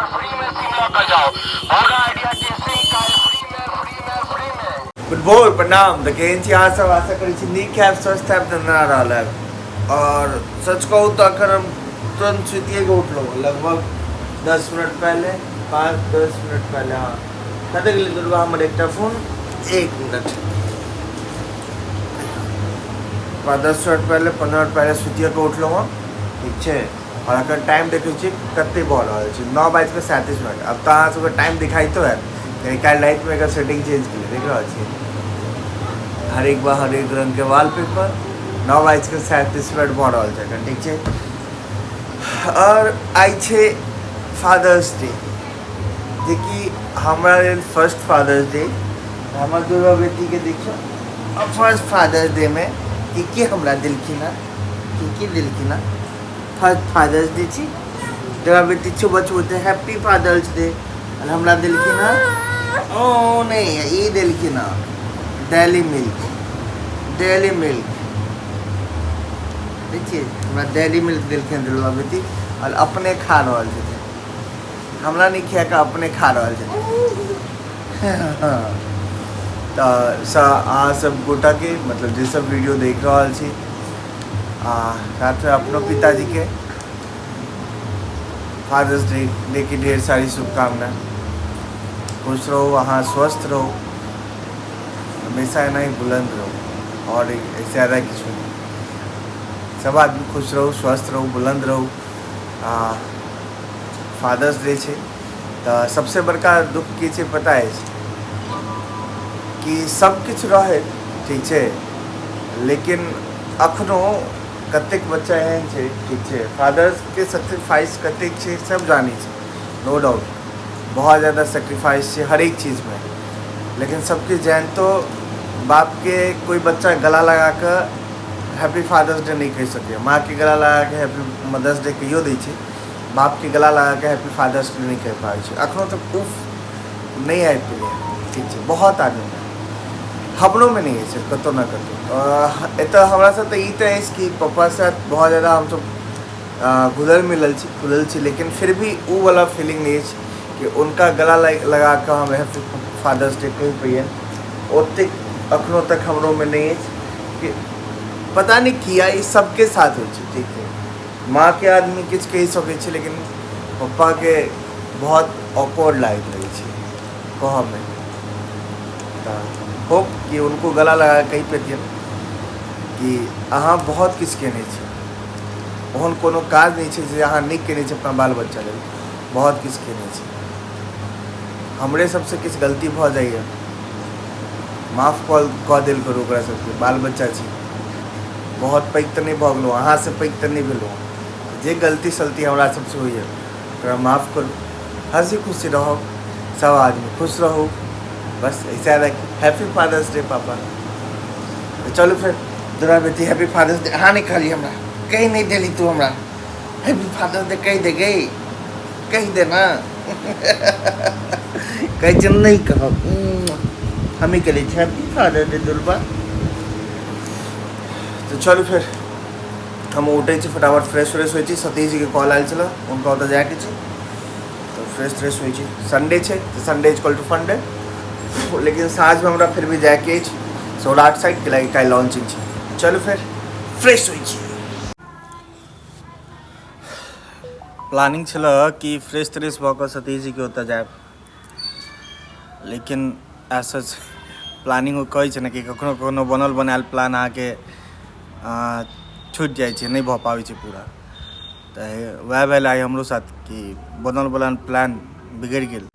Free में सिम लऽ कऽ जाउ वोडा आइडिया के सिम काल्हि फ्री में फ्री में फ्री में। गुड भोर, प्रणाम। तऽ केहन छी अहाँ सब? आशा करै छी नीक हैब, स्वस्थ हैब, दन्दना रहल हैब। और सच कहू तऽ अखन हम तुरंत सुतिए के उठलहुँ, लगभग 10 मिनट पहले, 5-10 मिनट पहले। हाँ, कतऽ गेलै दुर्गा हमर एकटा फोन? 1 मिनट, 5-10 मिनट पहले, 15 मिनट पहले सुतिए के उठलहुँ हँ, ठीक छै। और अखन टाइम देखै छियै कते भऽ रहल छै, 9:37। आब तऽ अहाँ सबके टाइम दिखाइतो हैत, कियाकि काल्हि रातिमे एकर सेटिंग चेंज केलियै, देख रहल छियै हरेक बार हरेक रङ्गके वॉलपेपर। 9:37 भऽ रहल छै अखन, ठीक छै। और आइ छै फादर्स डे, जेकि हमरा लेल फर्स्ट फादर्स डे। हमर दुर्गा बेटीके देखियौ फर्स्ट फादर्स डे मे की की हमरा देलखिन हँ, की की देलखिन हँ। फर्स्ट फादर्स डे छी, दुर्गा बेटी सुबह सुबह हैप्पी फादर्स डे। और हमरा देलखिन हँ, ओ नहि, ई देलखिन हँ डेली मिल्क, डेली मिल्क। देखिए हमरा डेली मिल्क देलखिन दुर्गा बेटी, और अपने खा रहल छथिन, हमरा नहि खिया कऽ अपने खा रहल छथिन। तऽ अहाँ सब गोटाके, मतलब जे सब वीडियो देख रहल छी, आ साथमे अपनो पिताजीके फादर्स डे डे की ढेर सारी शुभकामना। खुश रहू अहाँ, स्वस्थ रहू, हमेशा एना ही बुलंद रहू, और एहिसँ ज्यादा किछु नहि। सब आदमी खुश रहू, स्वस्थ रहू, बुलंद रहू। आ फादर्स डे छै तऽ सबसँ बड़का दुःख की छै पता अछि? कि सब किछु रहै ठीक छै, लेकिन अखनो कतेक बच्चा एहन छै, ठीक छै, फादर्सके सेक्रीफाइस कतेक छै सब जानै छै, नो डाउट, बहुत ज्यादा सेक्रीफाइस छै हरेक चीजमे, लेकिन सबकिछु जानितो बापके कोइ बच्चा गला लगा कऽ हैप्पी फादर्स डे नहि कहि सकैए। माँके गला लगा कऽ हैप्पी मदर्स डे कहियो दै छै, बापके गला लगा कऽ हैप्पी फादर्स डे नहि कहि पाबै छै। अखनो तक उफ नहि आबि गेलै, ठीक छै, बहुत आदमीमे, हमरोमे नहि अछि कतहु ने कतहु। एतऽ हमरासँ तऽ ई तऽ अछि कि पप्पा साथ बहुत ज्यादा हमसब घुलल मिलल छी, खुलल छी, लेकिन फिर भी ओ वाला फीलिंग नहि अछि कि हुनका गला लगा कऽ हम हैप्पी फादर्स डे कहि पइयनि। ओतेक अखनो तक हमरोमे नहि अछि कि पता नहि किया ई सबके साथ होइ छै, ठीक छै। माँके आदमी किछु कहि सकै छै, लेकिन पप्पाके बहुत ऑकवर्ड लागैत रहै छै कहऽमे। तऽ होप कि हुनको गला लगा कऽ कहि पेतियनि कि अहाँ बहुत किछु केने छी, ओहन कोनो काज नहि छै जे अहाँ नहि केने छी अपना बाल बच्चा लेल, बहुत किछु केने छी। हमरे सबसँ किछु गलती भऽ जाइए, माफ कऽ देल करू ओकरा सबके, बाल बच्चा छी, बहुत पैघ तऽ नहि भऽ गेलहुँ, अहाँसँ पैघ तऽ नहि भेलहुँ। जे गलती सलती हमरा सबसँ होइए ओकरा माफ करू, हँसी खुशी रहब, सब आदमी खुश रहू, बस ऐसा है। हैप्पी फादर्स डे पापा। तऽ चलू फेर दुर्गा बेटी हैप्पी फादर्स डे। अहाँ नहि कहली हमरा, कहि नहि देली तू हमरा हैप्पी फादर्स डे, कहि दे गई, कहि दे ना। कहै छै नहि कहब, हमी कहली हैप्पी फादर्स डे दुर्गा। तऽ चलू फेर हम उठै छी, फटाफट फ्रेश व्रेश होइ छी। सतीश जीके कॉल आयल छलै, हुनका ओतऽ जायके छै, तऽ फ्रेश त्रेश होइ छी। संडे छै तऽ Sunday is equal to fun day, लेकिन साँझमे हमरा फिर भी जायके अछि सौराठ साइड, कैलाकि काल्हि लॉन्चिंग छै। चलू फेर फ्रेश होइ छी। प्लानिंग छलै कि फ्रेश त्रेश भऽ कऽ सतीश जीके ओतऽ जायब, लेकिन एज सच प्लानिंग ओ कहै छै ने कि कखनो कखनो बनल बनायल प्लान अहाँके छुटि जाइ छै, नहि भऽ पाबै छै पूरा। तऽ वएह भेल आइ हमरो साथ कि बनल बनायल प्लान बिगड़ि गेल।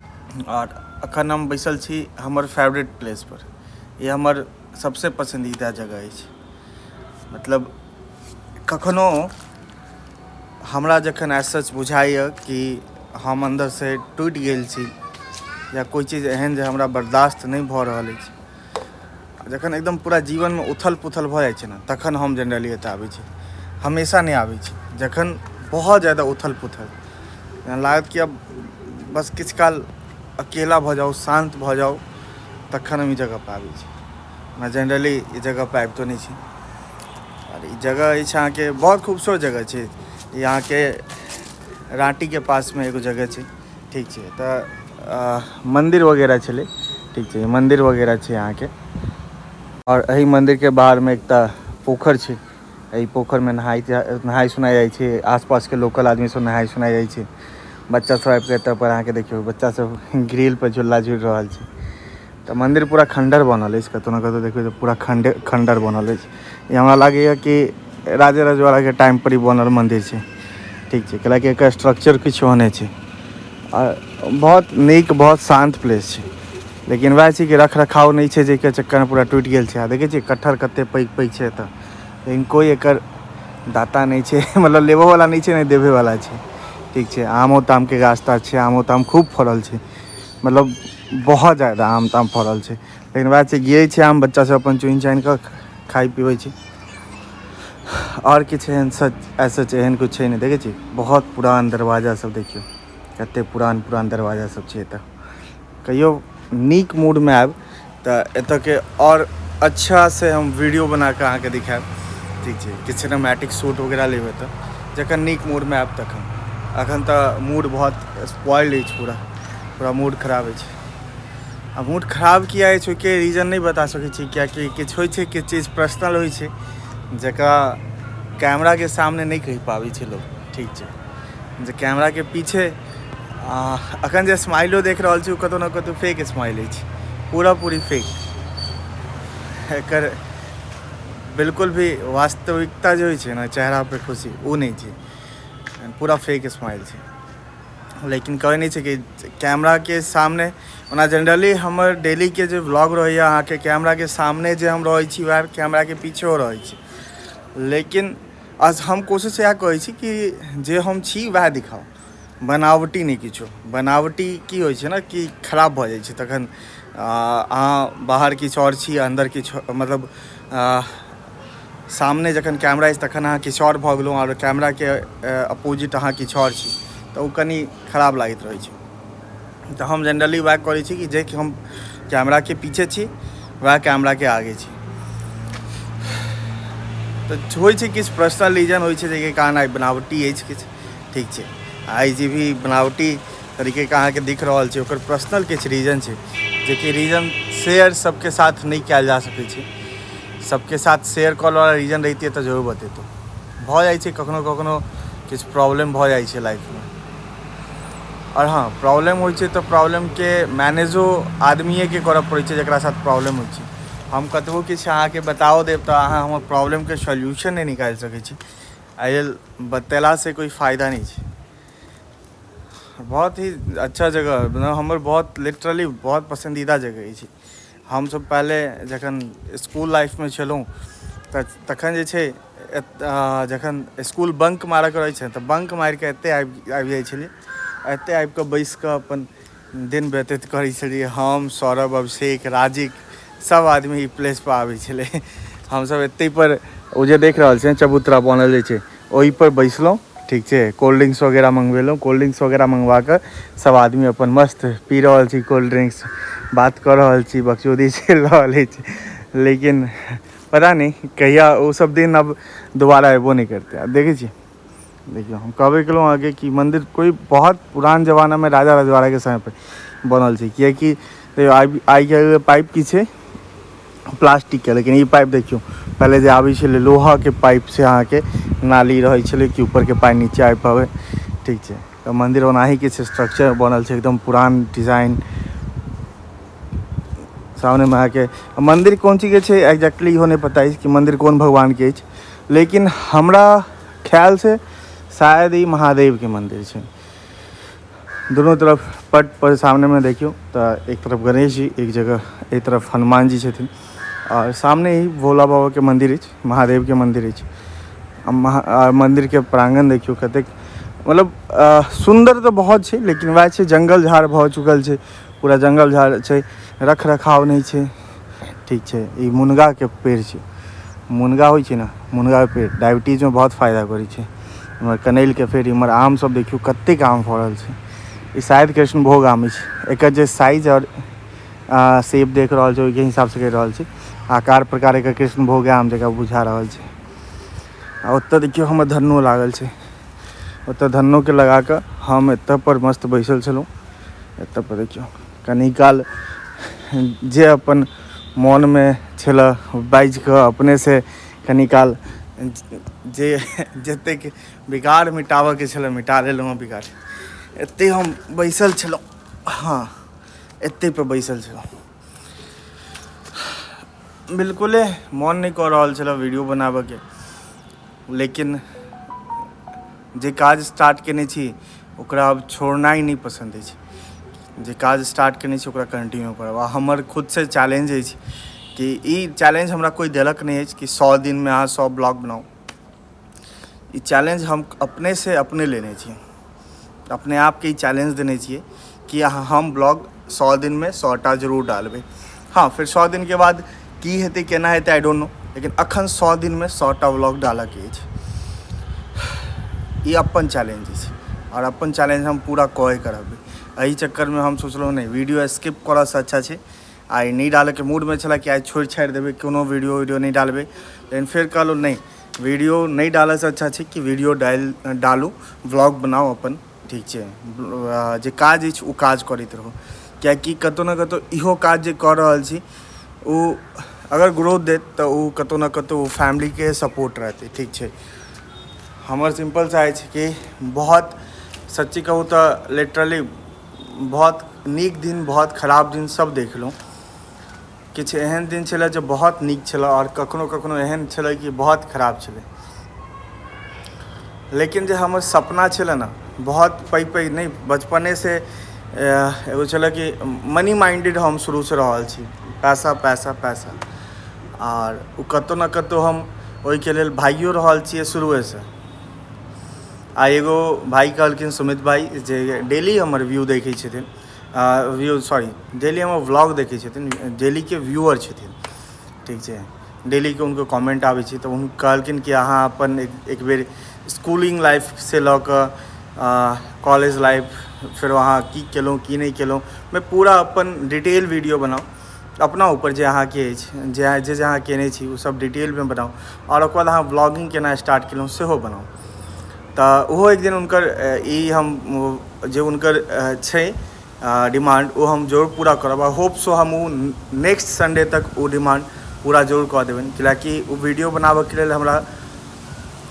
आओर एखन हम बैसल छी हमर फेवरेट प्लेसपर, ई हमर सबसँ पसन्दीदा जगह अछि। मतलब कखनो हमरा जखन एज सच बुझाइए कि हम अन्दरसँ टूटि गेल छी या कोइ चीज एहन जे हमरा बर्दाश्त नहि भऽ रहल अछि, जखन एकदम पूरा जीवनमे उथल पुथल भऽ जाइ छै ने, तखन हम जेनरली एतऽ आबै छी। हमेशा नहि आबै छी, जखन बहुत ज्यादा उथल पुथल जेना लागत कि आब बस किछु काल अकेला भऽ जाउ, शान्त भऽ जाउ, तखन हम ई जगहपर आबै छी। हमरा जेनरली ई जगहपर आबितो नहि छी। आओर ई जगह अछि अहाँके बहुत खूबसूरत जगह छै। ई अहाँके राँटीके पासमे एगो जगह छै। ठीक छै। तऽ मन्दिर वगैरह छलै, ठीक छै, मन्दिर वगैरह छै अहाँके। आओर एहि मन्दिरके बाहरमे एकटा पोखरि छै, एहि पोखरिमे नहाय नहाय सुनाय जाइ छै, आसपासके लोकल आदमी सब नहाय सुनाय जाइ छै। बच्चा सब आबिके एतऽ पर अहाँके देखियौ बच्चा सब ग्रिल पर झूला झूलि रहल छै। तऽ मन्दिर पूरा खण्डर बनल अछि, कतौ ने कतौ देखबै तऽ पूरा खण्डे खण्डर बनल अछि। ई हमरा लागैए कि राजे रजवाड़ाके टाइम पर ई बनल मन्दिर छै, ठीक छै, कैलाकि एकर स्ट्रक्चर किछु ओहने छै। आ बहुत नीक बहुत शान्त प्लेस छै, लेकिन वएह छै कि रख रखाव नहि छै, जाहिके चक्करमे पूरा टूटि गेल छै। आ देखै छियै कटहर कते पैघ पैघ छै एतऽ, लेकिन कोइ एकर दाता नहि छै, मतलब लेबोवला नहि छै, नहि देबेवला छै, ठीक छै। आमो तामके गाछ ताछ छै, आमो ताम खूब फड़ल छै, मतलब बहुत ज्यादा आम ताम फड़ल छै, लेकिन वएह छै गिरै छै आम, बच्चा सब अपन चुनि चानि कऽ खाइ पिबै छै। आओर किछु एहन सच ऐसा एहन किछु छै नहि। देखै छी बहुत पुरान दरवाजा सब, देखियौ कते पुरान पुरान दरवाजा सब छै एतऽ। कहियो नीक मूडमे आयब तऽ एतऽके आओर अच्छा से हम वीडियो बना कऽ अहाँके दिखायब, ठीक छै। किछु सिनेमैटिक शूट वगैरह लेबै तऽ जखन नीक मूडमे आयब तखन। अखन तऽ मूड बहुत स्पॉइल्ड अछि, पूरा पूरा मूड खराब अछि। आ मूड खराब किया अछि ओहिके रीजन नहि बता सकै छी, कियाकि किछु होइ छै, किछु चीज पर्सनल होइ छै जकरा कैमराके सामने नहि कहि पाबै छै लोक, ठीक छै। जे कैमराके पीछे अखन जे स्माइलो देख रहल छी ओ कतहु ने कतहु फेक स्माइल अछि, पूरा पूरी फेक। एकर बिल्कुल भी वास्तविकता जे होइ छै ने चेहरा पे खुशी, ओ नहि छै, पूरा फेक स्माइल छै। लेकिन कहै नहि छै कि कैमराके सामने ओना जनरली हमर डेलीके जे व्लॉग रहैए अहाँके कैमराके सामने जे हम रहै छी वएह कैमराके पीछेओ रहै छी, लेकिन हम कोशिश इएह करै छी कि जे हम छी वएह दिखाउ, बनावटी नहि किछो। बनावटी की होइ छै ने कि खराब भऽ जाइ छै तखन, अहाँ बाहर किछु आओर छी अन्दर किछु, मतलब सामने जखन कैमरा अछि तखन अहाँ किछु आओर भऽ गेलहुँ आओर कैमराके अपोजिट अहाँ किछु आओर छी, तऽ ओ कनि खराब लागैत रहै छै। तऽ हम जनरली वएह करै छी कि जे हम कैमराके पीछे छी वएह कैमराके आगे छी। तऽ होइ छै किछु पर्सनल रीजन होइ छै जाहिके कारण आइ बनावटी अछि किछु, ठीक छै। आइ जे भी बनावटी तरीकेके अहाँके दिख रहल छै ओकर पर्सनल किछु रीजन छै, जेकि रीजन शेयर सबके साथ नहि कयल जा सकै छै। सबके साथ शेयर करऽवला रीजन रहितियै तऽ जरूर बतैतहुँ। भऽ जाइ छै कखनो कखनो किछु प्रॉब्लम भऽ जाइ छै लाइफमे, आओर हँ प्रॉब्लम होइ छै तऽ प्रॉब्लमके मैनेजो आदमिएके करऽ पड़ै छै जकरा साथ प्रॉब्लम होइ छै। हम कतबो किछु अहाँके बताओ देब तऽ अहाँ हमर प्रॉब्लमके सोल्यूशन नहि निकालि सकै छी, एहि लेल बतेलासँ कोइ फायदा नहि छै। बहुत ही अच्छा जगह, मतलब हमर बहुत लिटरली बहुत पसन्दीदा जगह अछि। हमसब पहिले जखन इसकुल लाइफमे छलहुँ तऽ तखन जे छै जखन इसकुल बंक मारऽके रहै छै तऽ बंक मारिकऽ एतऽ आबि आबि जाइ छलियै, एतऽ आबिकऽ बैसिकऽ अपन दिन व्यतीत करै छलियै। हम, सौरभ, अभिषेक, राजिक सब आदमी ई प्लेसपर आबै छलै। हमसब एतै पर ओ जे देख रहल छियै चबूतरा बनल जे छै ओहिपर बैसलहुँ, ठीक छै, कोल्ड ड्रिंक्स वगैरह मंगबेलहुँ, कोल्ड ड्रिंक्स वगैरह मंगवा कऽ सब आदमी अपन मस्त पी रहल छी कोल्ड ड्रिंक्स, बात कऽ रहल छी, बकचोदी चलि रहल अछि। लेकिन पता नहि कहिया ओ सब दिन अब दोबारा अयबो नहि करतै। आब देखै छी, देखियौ हम कहबे केलहुँ अहाँके कि मन्दिर कोइ बहुत पुरान जमानामे राजा रजवाड़ाके समयपर बनल छै, किएकि देखियौ आइ काल्हि पाइप की छै प्लास्टिकके, लेकिन ई पाइप देखियौ पहिले जे आबै छलै लोहाके पाइप से अहाँके नाली रहै छलै कि ऊपरके पानि नीचे आबि पाबै, ठीक छै। तऽ मन्दिर ओनाही किछु स्ट्रक्चर बनल छै, एकदम पुरान डिजाइन। सामनेमे अहाँके मन्दिर कोन चीजके छै एक्जैक्टली इहो नहि पता अछि कि मन्दिर कोन भगवानके अछि, लेकिन हमरा ख्यालसँ शायद ई महादेवके मन्दिर छै। दुनू तरफ पट पर सामनेमे देखियौ तऽ एक तरफ गणेश जी, एक जगह एक तरफ हनुमान जी छथिन, आओर सामने ही भोला बाबाके मन्दिर अछि, महादेवके मन्दिर अछि। आ मन्दिरके प्रांगण देखियौ कतेक मतलब सुन्दर तऽ बहुत छै, लेकिन वएह छै जंगल झाड़ भऽ चुकल छै, पूरा जंगल झाड़ छै, रख रखाव नहि छै, ठीक छै। ई मुनगाके पेड़ छै, मुनगा होइ छै ने, मुनगाके पेड़ डायबिटीजमे बहुत फायदा करै छै। इम्हर कनैलके पेड़, इम्हर आम सब देखियौ कतेक आम फड़ल छै। ई शायद कृष्णभोग आम अछि, एकर जे साइज आओर शेप देख रहल छै ओहिके हिसाबसँ कहि रहल छी, आकार प्रकार एकर कृष्णभोग आम जकाँ बुझा रहल छै। आ ओतऽ देखियौ हमर धन्नो लागल छै, ओतऽ धन्नोके लगाकऽ हम एतऽ पर मस्त बैसल छलहुँ। एतऽ पर देखियौ कनी काल जे अपन मोनमे छलए बाजि कऽ अपनेसँ कनी काल जे जतेक बिगाड़ मिटाबऽके छलए मिटा लेलहुँ हँ बिगाड़। एतहि हम बैसल छलहुँ, हँ एतहि पर बैसल छलहुँ। बिल्कुले मोन नहि कऽ रहल छलए वीडियो बनाबऽके, लेकिन जे काज स्टार्ट केने छी ओकरा आब छोड़नाइ नहि पसन्द अछि। जे काज स्टार्ट केने छी ओकरा कंटिन्यू करब। आ हमर खुदसँ चैलेंज अछि कि ई चैलेंज हमरा कोइ देलक नहि अछि कि 100 दिनमे अहाँ 100 ब्लॉग बनाउ। ई चैलेंज हम अपनेसँ अपने लेने छी, अपने आपके ई चैलेंज देने छियै कि अहाँ हम ब्लॉग 100 दिनमे 100टा जरूर डालबै। हँ, फेर 100 दिनके बाद की हेतै केना हेतै I don't know, लेकिन अखन 100 दिनमे 100टा ब्लॉग डालऽके अछि। ई अपन चैलेंज अछि आओर अपन चैलेंज हम पूरा कऽ के रहबै। एहि चक्करमे हम सोचलहुँ नहि वीडियो स्किप करऽसँ अच्छा छै। आइ नहि डालऽके मूडमे छलै कि आइ छोड़ि छाड़ि देबै, कोनो वीडियो वीडियो नहि डालबै, लेकिन फेर कहलहुँ नहि वीडियो नहि डालऽसँ अच्छा छै कि वीडियो डालू, ब्लॉग बनाउ अपन, ठीक छै। जे काज अछि ओ काज करैत रहू, किएकि कतहु ने कतहु इहो काज जे कऽ रहल छी ओ अगर ग्रोथ देत तऽ ओ कतहु ने कतहु ओ फैमिलीके सपोर्ट रहतै, ठीक छै। हमर सिम्पल सा अछि कि बहुत सच्ची कहू तऽ लिटरली बहुत नीक दिन बहुत खराब दिन सब देखलहुँ। किछु एहन दिन छलै जे बहुत नीक छलै आओर कखनो कखनो एहन छलै कि बहुत खराब छलै, लेकिन जे हमर सपना छलै ने बहुत पैघ पैघ नहि, बचपनेसँ एगो छलै कि मनी माइंडेड हम शुरूसँ रहल छी, पैसा पैसा पैसा, आओर ओ कतहु ने कतहु हम ओहिके लेल भागियो रहल छियै शुरुएसँ। आ एगो भाइ कहलखिन सुमित भाइ जे डेली हमर व्यू देखै छथिन, व्यू सॉरी डेली हमर व्लॉग देखै छथिन, डेलीके व्यूअर छथिन, ठीक छै, डेलीके हुनको कमेंट आबै छै, तऽ ओ कहलखिन कि अहाँ अपन एक बेर स्कूलिंग लाइफसँ लऽ कऽ कॉलेज लाइफ, फेर अहाँ की केलहुँ की नहि केलहुँ, मैं पूरा अपन डिटेल वीडियो बनाउ अपना ऊपर जे अहाँके अछि, जे जे अहाँ केने छी ओ सब डिटेलमे बनाउ, आओर ओकर बाद अहाँ व्लॉगिंग केना स्टार्ट केलहुँ सेहो बनाउ। तऽ ओहो एक दिन हुनकर ई हम जे हुनकर छै डिमांड ओ हम जरूर पूरा करब, आ होप सो हम ओ नेक्स्ट संडे तक ओ डिमांड पूरा जरूर कऽ देबनि, किएकि ओ वीडियो बनाबऽके लेल हमरा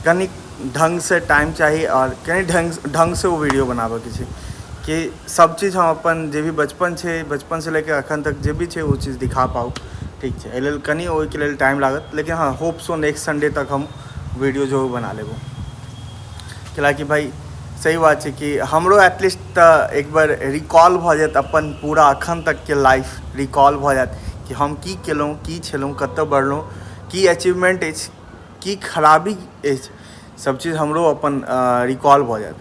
कनि ढङ्गसँ टाइम चाही आओर कनि ढङ्गसँ ओ वीडियो बनाबऽके छै कि सब चीज हम अपन जे भी बचपन छै, बचपनसँ लऽ कऽ अखन तक जे भी छै ओ चीज दिखा पाउ, ठीक छै। एहि लेल कनि ओहिके लेल टाइम लागत, लेकिन हँ होप सो नेक्स्ट संडे तक हम वीडियो जरूर बना लेबो। कैलाकि भाइ सही बात छै कि हमरो एटलीस्ट तऽ एक बार रिकॉल भऽ जायत अपन पूरा अखन तकके लाइफ रिकॉल भऽ जायत कि हम की केलहुँ की छलहुँ कतऽ बढ़लहुँ की अचीवमेंट अछि की खराबी अछि, सब चीज हमरो अपन रिकॉल भऽ जायत।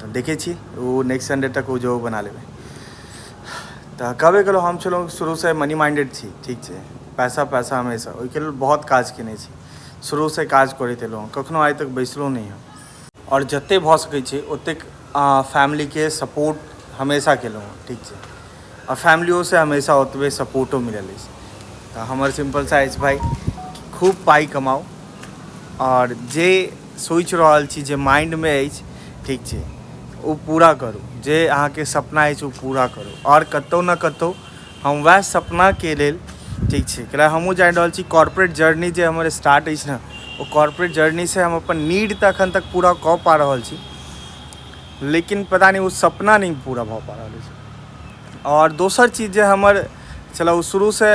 तऽ देखै छी ओ नेक्स्ट संडे तक ओ जरूर बना लेबै। तऽ कहबे केलहुँ हम छलहुँ शुरूसँ मनी माइंडेड छी, ठीक छै, पैसा पैसा हमेशा, ओहिके लेल बहुत काज केने छी, शुरूसँ काज करैत एलहुँ, कखनो आइ तक बैसलहुँ नहि हम, आओर जतेक भऽ सकै छै ओतेक फैमिलीके सपोर्ट हमेशा केलहुँ, ठीक छै, आओर फैमिलियोसँ हमेशा ओतबे सपोर्टो मिलल अछि। तऽ हमर सिम्पल सा अछि भाइ खूब पाइ कमाउ, आओर जे सोचि रहल छी जे माइंडमे अछि, ठीक छै, ओ पूरा करू, जे अहाँके सपना अछि ओ पूरा करू। आओर कतहु ने कतहु हम वएह सपनाके लेल, ठीक छै, किएक हमहूँ जानि रहल छी कॉर्पोरेट जर्नी जे हमर स्टार्ट अछि ने, ओ कॉर्पोरेट जर्नीसँ हम अपन नीड तऽ अखन तक पूरा कऽ पा रहल छी, लेकिन पता नहि ओ सपना नहि पूरा भऽ पा रहल अछि। आओर दोसर चीज जे हमर छलए ओ शुरूसँ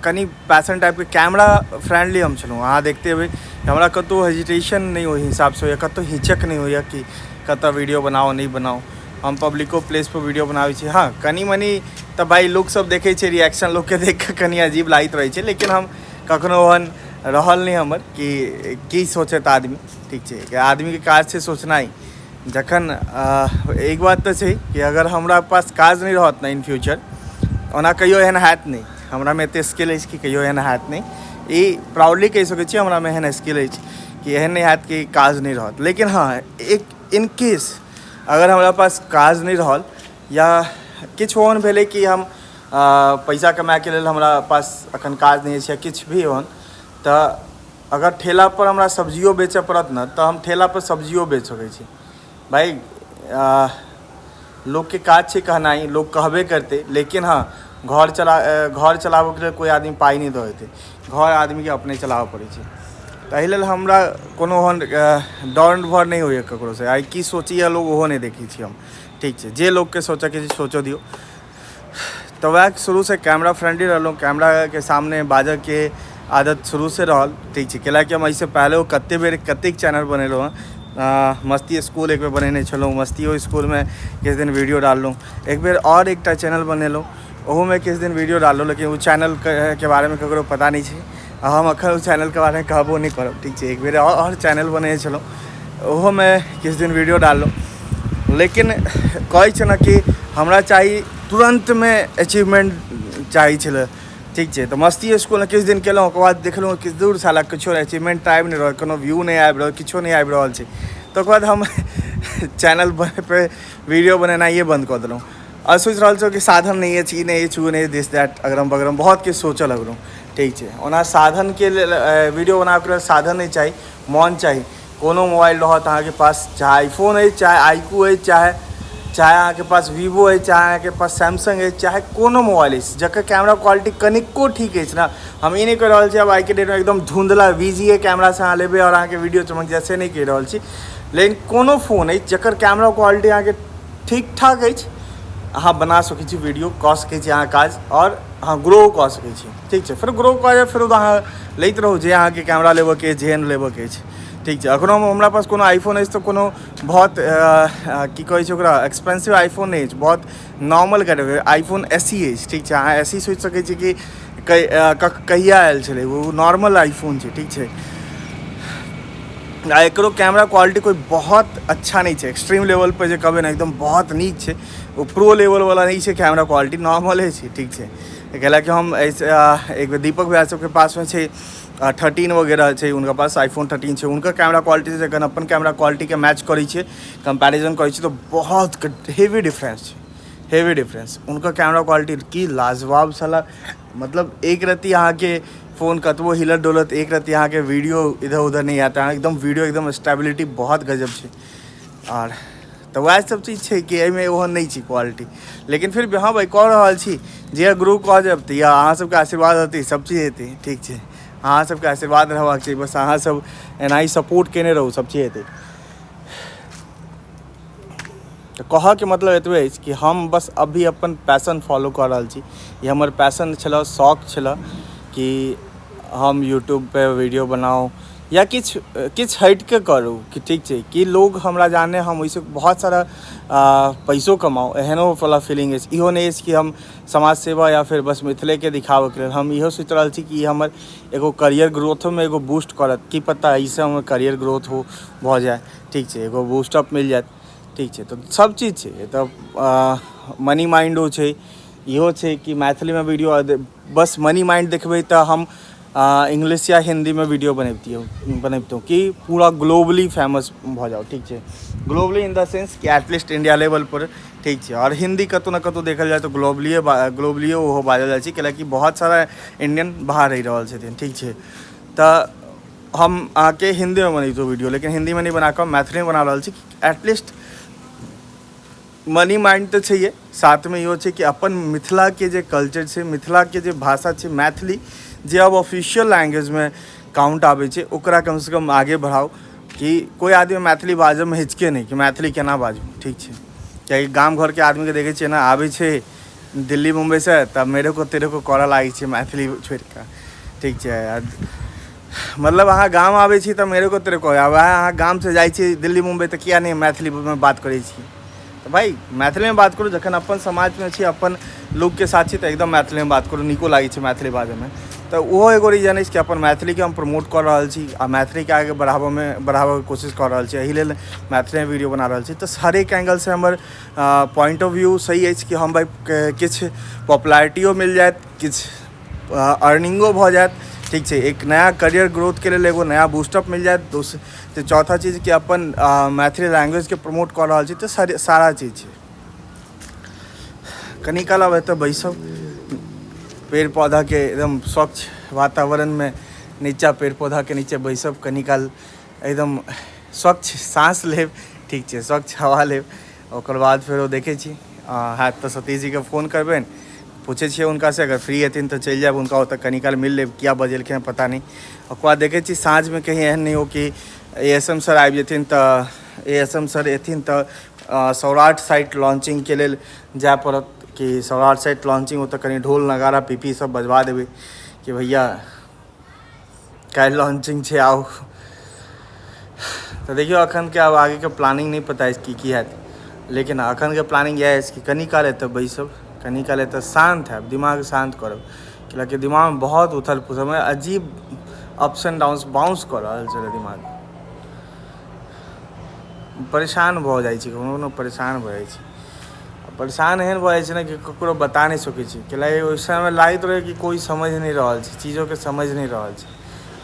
कनि पैशन टाइपके कैमरा फ्रेंडली हम छलहुँ। अहाँ देखते हेबै हमरा कतहु हेजिटेशन नहि ओहि हिसाबसँ होइए, कतहु हिचक नहि होइए कि कतऽ वीडियो बनाउ नहि बनाउ। हम पब्लिको प्लेसपर वीडियो बनाबै छी, हँ कनि मनि तऽ भाइ लोकसब देखै छै, रिएक्शन लोकके देखिकऽ कनि अजीब लागैत रहै छै, लेकिन हम कखनो ओहन रहल नहि हमर कि की सोचत आदमी, ठीक छै, आदमीके काज छै सोचनाइ। जखन एक बात तऽ छै कि अगर हमरा पास काज नहि रहत ने इन फ्यूचर, ओना कहियो एहन हैत नहि, हमरामे एतेक स्किल अछि कि कहियो एहन हैत नहि, ई प्राउडली कहि सकै छी हमरामे एहन स्किल अछि कि एहन नहि हैत कि काज नहि रहत। लेकिन हँ एक इन केस अगर हमरा पास काज नहि रहल या किछु ओहन भेलै कि हम पैसा कमाइके लेल हमरा पास एखन काज नहि अछि या किछु भी ओहन, तऽ अगर ठेलापर हमरा सब्जियो बेचऽ पड़त ने तऽ हम ठेलापर सब्जियो बेच सकै छी भाइ। लोकके काज छै कहनाइ, लोक कहबे करतै, लेकिन हँ घर चलाबऽके लेल कोइ आदमी पाइ नहि दऽ देतै, घर आदमीके अपने चलाबऽ पड़ै छै। तऽ एहि लेल हमरा कोनो ओहन डर भर नहि होइए ककरोसँ। आइ की सोचैए लोक ओहो नहि देखै छी हम, ठीक छै? जे लोकके सोचऽके छै सोचऽ दियौ। तऽ वएह शुरूसँ कैमरा फ्रेंडली रहलहुँ, कैमराके सामने बाजऽके आदत शुरूसँ रहल, ठीक छै? कैलाकि हम एहिसँ पहिले कतेक बेर कतेक चैनल बनेलहुँ हँ। मस्ती स्कूल एक बेर बनेने छलहुँ, मस्तियो स्कूलमे किछु दिन वीडियो डाललहुँ। एक बेर आओर एकटा चैनल बनेलहुँ, ओहूमे किछु दिन वीडियो डाललहुँ, लेकिन ओ चैनलके बारेमे ककरो पता नहि छै आ हम एखन ओ चैनलके बारेमे कहबो नहि करब, ठीक छै? एक बेर आओर चैनल बनेने छलहुँ, ओहोमे किछु दिन वीडियो डाललहुँ, लेकिन कहै छै ने कि हमरा चाही तुरन्तमे अचीवमेंट चाही छलै, ठीक छै? तऽ मस्ती स्कूलमे किछु दिन केलहुँ, ओकर बाद देखलहुँ कि दूर साला किछो अचीवमेंट तऽ आबि नहि रहल, कोनो व्यू नहि आबि रहल, किछो नहि आबि रहल छै। तऽ ओकर बाद हम चैनल पे वीडियो बनेनाइए बन्द कऽ देलहुँ आ सोचि रहल छलहुँ कि साधन नहि अछि, ई नहि अछि, ओ नहि, दिस that, अगरम बगरम बहुत किछु सोचऽ लगलहुँ, ठीक छै? ओना साधनके लेल, वीडियो बनाबऽके लेल साधन नहि चाही, मोन चाही। कोनो मोबाइल रहत अहाँके पास, चाहे आईफोन अछि, चाहे आईकू अछि, चाहे चाहे अहाँके पास वीवो अछि, चाहे अहाँके पास सैमसंग अछि, चाहे कोनो मोबाइल अछि जकर कैमरा क्वालिटी कनिको ठीक अछि ने। हम ई नहि कहि रहल छी आब आइके डेटमे एकदम धुंधला VGA कैमरासँ अहाँ लेबै आओर अहाँके वीडियो चमक जायत, से नहि कहि रहल छी, लेकिन कोनो फोन अछि जकर कैमरा क्वालिटी अहाँके ठीक ठाक अछि, अहाँ बना सकै छी वीडियो, कऽ सकै छी अहाँ काज आओर अहाँ ग्रो कऽ सकै छी, ठीक छै? फेर ग्रो कऽ जायब, फेर अहाँ लैत रहू जे अहाँके कैमरा लेबऽके अछि, जेहन लेबऽके अछि, ठीक छै? एखनो हमरा पास कोनो आईफोन अछि तऽ कोनो बहुत की कहै छै ओकरा एक्सपेंसिव आईफोन नहि अछि, बहुत नॉर्मल कैटेगरी आईफोन SE अछि, ठीक छै? अहाँ SE सोचि सकै छी कि कहिया आयल छलै, ओ नॉर्मल आईफोन छै, ठीक छै? आ एकरो कैमरा क्वालिटी कोइ बहुत अच्छा नहि छै, एक्सट्रीम लेवल पर जे कहबै ने एकदम बहुत नीक छै, ओ प्रो लेवल वाला नहि छै, कैमरा क्वालिटी नॉर्मले छै, ठीक छै? कैलाकि हम एहिसँ एक बेर दीपक भैया सबके पासमे छै 13 वगैरह छै, हुनका पास आईफोन 13 छै, हुनकर कैमरा क्वालिटी जखन अपन कैमरा क्वालिटीके मैच करै छियै, कंपैरिजन करै छियै, तऽ बहुत हेवी डिफरेंस छै, हेवी डिफरेंस। हुनकर कैमरा क्वालिटी की लाजवाब छलै, मतलब एक रत्ती अहाँके फोन कतबो हिलत डोलत, एक रत्ती अहाँके वीडियो इधर उधर नहि आयत, अहाँ एकदम वीडियो एकदम स्टेबिलिटी बहुत गजब छै। आर तऽ वएह सब चीज छै कि एहिमे ओहन नहि छै क्वालिटी, लेकिन फिर भी हँ भाइ कऽ रहल छी। जे ग्रो कऽ जायब तऽ या अहाँ सबके आशीर्वाद रहतै, सब चीज हेतै, ठीक छै? अहाँ सबके आशीर्वाद रहबाक चाही, बस अहाँ सब एनाही सपोर्ट केने रहू, सब चीज हेतै। तऽ कहऽके मतलब एतबे अछि कि हम बस अभी अपन पैशन फॉलो कऽ रहल छी। ई हमर पैशन छलऽ, शौक छलऽ कि हम यूट्यूबपर वीडियो बनाउ या किछु किछु हटिके करू कि ठीक छै कि लोग हमरा जाने, हम ओहिसँ बहुत सारा पैसो कमाउ, एहनो वाला फीलिंग अछि। इहो नहि अछि कि हम समाज सेवा या फिर बस मिथिलेके दिखाबऽके लेल। हम इहो सोचि रहल छी कि ई हमर एगो करियर ग्रोथोमे एगो बूस्ट करत, की पता एहिसँ हमर करियर ग्रोथ हो भऽ जाय, ठीक छै? एगो बूस्टअप मिल जायत, ठीक छै? तऽ सब चीज छै, तऽ मनी माइंडो छै, इहो छै कि मैथिलीमे वीडियो बस मनी माइंड देखबै तऽ हम इंग्लिश या हिन्दीमे वीडियो बनबितियै बनबितहुँ कि पूरा ग्लोबली फेमस भऽ जाउ, ठीक छै? ग्लोबली इन the sense कि एटलीस्ट इंडिया लेवलपर, ठीक छै? आओर हिन्दी कतहु ने कतहु देखल जाय तऽ ग्लोबलिए ग्लोबलिए ओहो बाजल जाइ छै, कैलाकि बहुत सारा इंडियन बाहर रहि रहल छथिन, ठीक छै? तऽ हम अहाँके हिन्दीमे बनैतहुँ वीडियो, लेकिन हिन्दीमे नहि बना कऽ मैथिलीमे बना रहल छी। एटलीस्ट मनी माइंड तऽ छैहे, साथमे इहो छै कि अपन मिथिलाके जे कल्चर छै, मिथिलाके जे भाषा छै मैथिली, जे आब ऑफिशियल लैंग्वेजमे काउंट आबै छै, ओकरा कमसँ कम आगे बढ़ाउ कि कोइ आदमी मैथिली बाजऽमे हिचके नहि कि मैथिली केना बाजू, ठीक छै? कियाकि गाम घरके आदमीके देखै छियै ने, आबै छै दिल्ली मुम्बईसँ तऽ मेरे को तेरे को करऽ लागै छै मैथिली छोड़ि कऽ, ठीक छै? मतलब अहाँ गाम आबै छी तऽ मेरे को तेरे को, आ वएह अहाँ गामसँ जाइ छी दिल्ली मुम्बई तऽ किया नहि मैथिलीमे बात करै छी? तऽ भाइ मैथिलीमे बात करू। जखन अपन समाजमे छी, अपन लोकके साथ छी, तऽ एकदम मैथिलीमे बात करू, नीको लागै छै मैथिली बाजऽमे। तऽ ओहो एगो रीजन अछि कि अपन मैथिलीके हम प्रमोट कऽ रहल छी आ मैथिलीके आगे बढ़ाबऽके कोशिश कऽ रहल छी, एहि लेल मैथिलीमे वीडियो बना रहल छी। तऽ हरेक एंगलसँ हमर पॉइंट ऑफ व्यू सही अछि कि हम भाइ किछु पॉपुलैरिटियो मिल जायत, किछु अर्निंगो भऽ जायत, ठीक छै? एक नया करियर ग्रोथके लेल एगो नया बूस्टअप मिल जायत। दोसर, चौथा चीज कि अपन मैथिली लैंग्वेजके प्रमोट कऽ रहल छी। तऽ सारा चीज छै। कनी काल आब एतऽ बैसब, पेड़ पौधाके एकदम स्वच्छ वातावरणमे नीचा पेड़ पौधाके नीचे बैसब, कनी काल एकदम स्वच्छ साँस लेब, ठीक छै? स्वच्छ हवा लेब। ओकर बाद फेरो देखै छी हैत तऽ सतीश जीके फोन करबनि, पूछै छियै हुनकासँ, अगर फ्री हेथिन तऽ चलि जायब हुनका ओतऽ, कनी काल मिल लेब, किया बजेलखिन हँ पता नहि। ओकर बाद देखै छी साँझमे कहीं एहन नहि हो कि ए एस एम सर आबि जेथिन, तऽ ए एस एम सर एथिन तऽ सौराठ साइड लॉन्चिंगके लेल जाय पड़त, कि सौराठ साइड लॉन्चिंग ओतऽ कनि ढोल नगाड़ा पीपी सब बजबा देबै कि भैया काल्हि लॉन्चिंग छै, आउ। तऽ देखियौ अखनके आब आगेके प्लानिंग नहि पता अछि की की हैत, लेकिन अखनके प्लानिंग इएह अछि कि कनी काल एतऽ बैसब, कनी काल एतऽ शान्त हैब, दिमाग शान्त करब, कैलाकि दिमागमे बहुत उथल पुथल, मतलब अजीब अप्स एंड डाउन्स बाउंस कऽ रहल छलै दिमाग। परेशान भऽ जाइ छी, कोनो कोनो परेशान भऽ जाइ छी। परेशान एहन भऽ जाइ छै ने कि ककरो बता नहि सकै छी, कैलाकि ओहि समयमे लागैत रहै कि कोइ समझि नहि रहल छै, चीजोके समझि नहि रहल छै।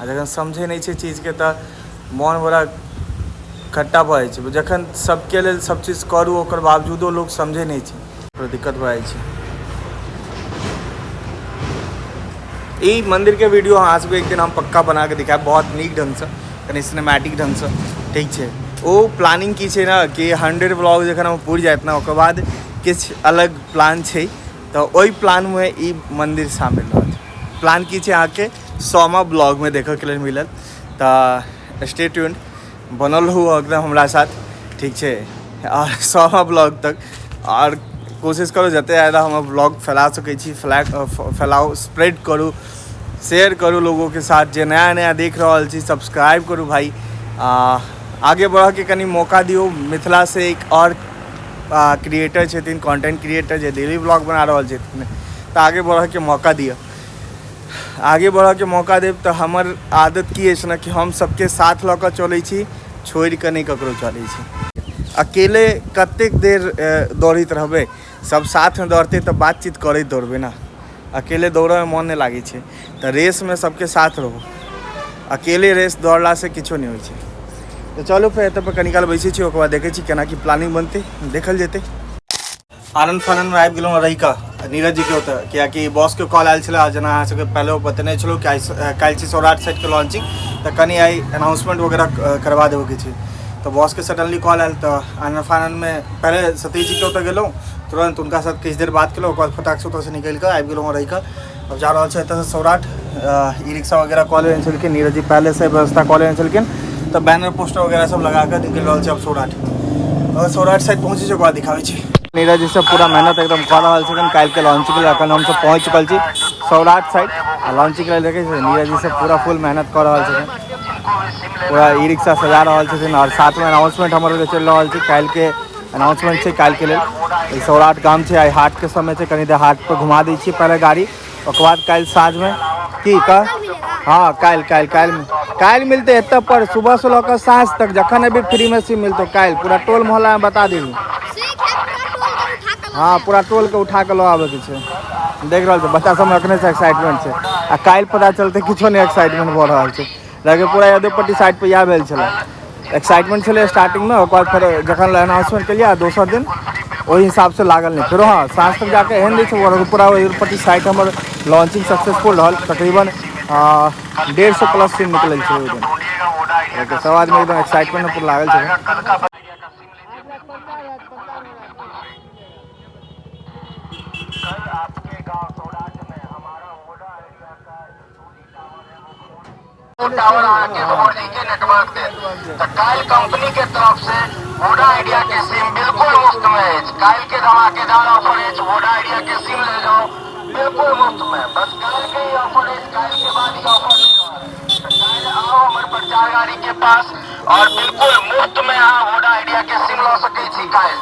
आ जखन समझै नहि छै चीजके तऽ मोन बड़ा खट्टा भऽ जाइ छै। जखन सबके लेल सब चीज करू ओकर बावजूदो लोक समझै नहि छै, थोड़ा दिक्कत भऽ जाइ छै। ई मंदिर के वीडियो अहाँ सबके एक दिन हम पक्का बना के दिखायब, बहुत नीक ढंगसँ, कनि सिनेमैटिक ढंगसँ, ठीक छै। ओ प्लानिंग की छै ने कि 100 ब्लॉग जखन हम पुरि जायत ने, ओकर बाद किछु अलग प्लान छै, तऽ ओहि प्लानमे ई मंदिर शामिल रहत। प्लान की छै अहाँके 100मा ब्लॉगमे देखऽके लेल मिलत, तऽ स्टे ट्यून्ड, बनल रहू एकदम हमरा साथ, ठीक छै। आओर 100मा ब्लॉग तक आओर कोशिश करू जते ज्यादा हमर ब्लॉग फैला सकै छी, फैलाउ, स्प्रेड करू, शेयर करू लोगों के साथ। जे नया नया देख रहल छी सब्सक्राइब करू भाई, आगे बढ़ऽके कनि मौका दियौ। मिथिला से एक और क्रिएटर छथिन, कंटेंट क्रिएटर, जे डेली ब्लॉग बना रहल छथिन, तऽ आगे बढ़ऽके मौका दिअ। आगे बढ़ऽके मौका देब तऽ हमर आदत की अछि ने कि हम सबके साथ लऽ कऽ चलै छी, छोड़ि कऽ नहि ककरो चलै छी। अकेले कतेक देर दौड़ैत रहबै, सब साथमे दौड़तै तऽ बातचीत करैत दौड़बै ने, अकेले दौड़ऽमे मोन नहि लागै छै। तऽ रेसमे सबके साथ रहू, अकेले रेस दौड़लासँ किछो नहि होइ छै। तऽ चलू फेर एतऽ पर कनी काल बैसै छी, ओकर बाद देखै छी केना की प्लानिंग बनतै, देखल जेतै। आनंद फानंदमे आबि गेलहुँ रहिकऽ नीरज जीके ओतऽ, कियाकि बॉसके कॉल आयल छलै, जेना अहाँ सबके पहिले बतेने छलहुँ कि आइ काल्हि छै सौराठ साइडके लॉन्चिंग, तऽ कनि आइ अनाउंसमेंट वगैरह करवा देबऽके छै। तऽ बॉसके सडनली कॉल आयल, तऽ आनंद फानंदमे पहिले सतीश जीके ओतऽ गेलहुँ, तुरन्त हुनका साथ किछु देर बात केलहुँ, ओकर बाद फटाक से ओतऽसँ निकलि कऽ आबि गेलहुँ रहिकऽ। अब जा रहल छै एतऽसँ सौराठ, ई रिक्शा वगैरह कऽ लेने छलखिन नीरज जी, पहलेसँ व्यवस्था कऽ लेने छलखिन, तऽ बैनर पोस्टर वगैरह सब लगा कऽ निकलि रहल छै अब सौराठ। अगर सौराठ साइड पहुँचै छै ओकर बाद दिखाबै छी। नीरज जी सब पूरा मेहनत एकदम कऽ रहल छथिन काल्हिके लॉन्चिंग लेल। अखन हमसब पहुँच चुकल छी सौराठ साइड आ लॉन्चिंग लेल देखै छी नीरज जी सब पूरा फुल मेहनत कऽ रहल छथिन, पूरा ई रिक्शा सजा रहल छथिन और साथमे अनाउंसमेंट हमर सबके चलि रहल छै। काल्हिके अनाउंसमेंट छै काल्हिके लेल। ई सौराठ गाम छै, आइ हाटके समय छै, कनि देर हाट पर घुमा दै छियै पहिले गाड़ी, ओकर बाद काल्हि साँझमे की कह, हाँ काल्हि काल्हि काल्हि काल्हि मिलतै एतऽ पर सुबह से लऽ कऽ साँझ तक, जखन अभी फ्रीमे सिम मिलतौ काल्हि पूरा टोल मोहल्लामे बता देबही। हाँ पूरा टोलके उठा कऽ लऽ आबैके छै। देख रहल छै बच्चा सबमे अखने से एक्साइटमेंट छै, आ काल्हि पता चलतै किछो नहि एक्साइटमेंट भऽ रहल छै। लेकिन पूरा यदुपट्टी साइड पर इएह भेल छलै, एक्साइटमेंट छलै स्टार्टिंगमे, ओकर बाद फेर जखन अनाउंसमेंट केलियै दोसर दिन ओहि हिसाबसँ लागल नहि। फेरो हाँ साँझ तक जाके एहन नहि छै, पूरा यदुपट्टी साइड हमर लॉन्चिंग सक्सेसफुल रहल, तकरीबन 150 प्लस सीन निकलल छै ओहि दिन। सब आदमी एकदम एक्साइटमेंट पूरा लागल छलै। टावर अहाँके 4G के नेटवर्क देत। तऽ काल्हि कंपनी के तरफ से वोडा आइडिया के सिम बिल्कुल मुफ्त में अछि। काल्हि के धमाकेदार ऑफर अछि, वोडा आइडिया के सिम ले जाओ बिल्कुल मुफ्त में। बस काल्हि के ही ऑफर अछि, काल्हि के बाद ई ऑफर नहीं रहत। तऽ काल्हि आउ हमर प्रचार गाड़ी के पास और बिल्कुल मुफ्त में अहाँ वोडा आइडिया के सिम लऽ सकै छी। काल्हि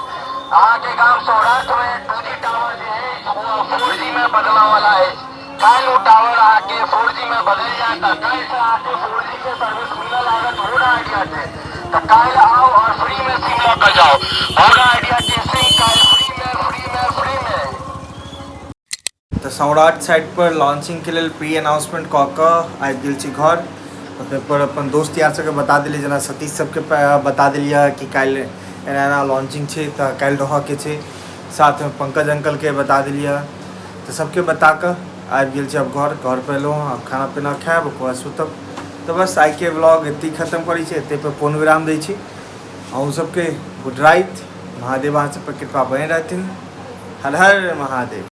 अहाँके गाम सौराठ में 2G tower जे अछि ओ 4G में बदलऽ वाला अछि। काल्हि ओ टावर अहाँके 4G में बदलि जायत आ काल्हि से अहाँके 4G के सर्विस मिलऽ लागत वोडा आइडिया के। तऽ काल्हि आउ और फ्री में सिम लऽ कऽ जाउ, वोडा आइडिया के सिम काल्हि फ्री में, फ्री में, फ्री में। तऽ सौराठ साइड पर लॉन्चिंग के लेल प्री अनाउंसमेंट कऽ कऽ आबि गेल छी घर। तऽ पेपर अपन दोस्त यार सबके बता देलियै, जेना सतीश सबके बता देलियै कि काल्हि एना एना लॉन्चिंग छै तऽ काल्हि रहऽके छै। साथमे पंकज अंकलके बता देलियै, तऽ सबके बता कऽ आबि गेल छी अब घर। घर पर एलहुँ हँ, आब खाना पीना खायब, ओकर बाद सुतब। तऽ बस आइके व्लॉग एतहि खतम करै छी, एतहि पर पूर्ण विराम दै छी। अहूँ सबके गुड राति। महादेव अहाँ सब पर कृपा बने रहथिन। हर हर महादेव।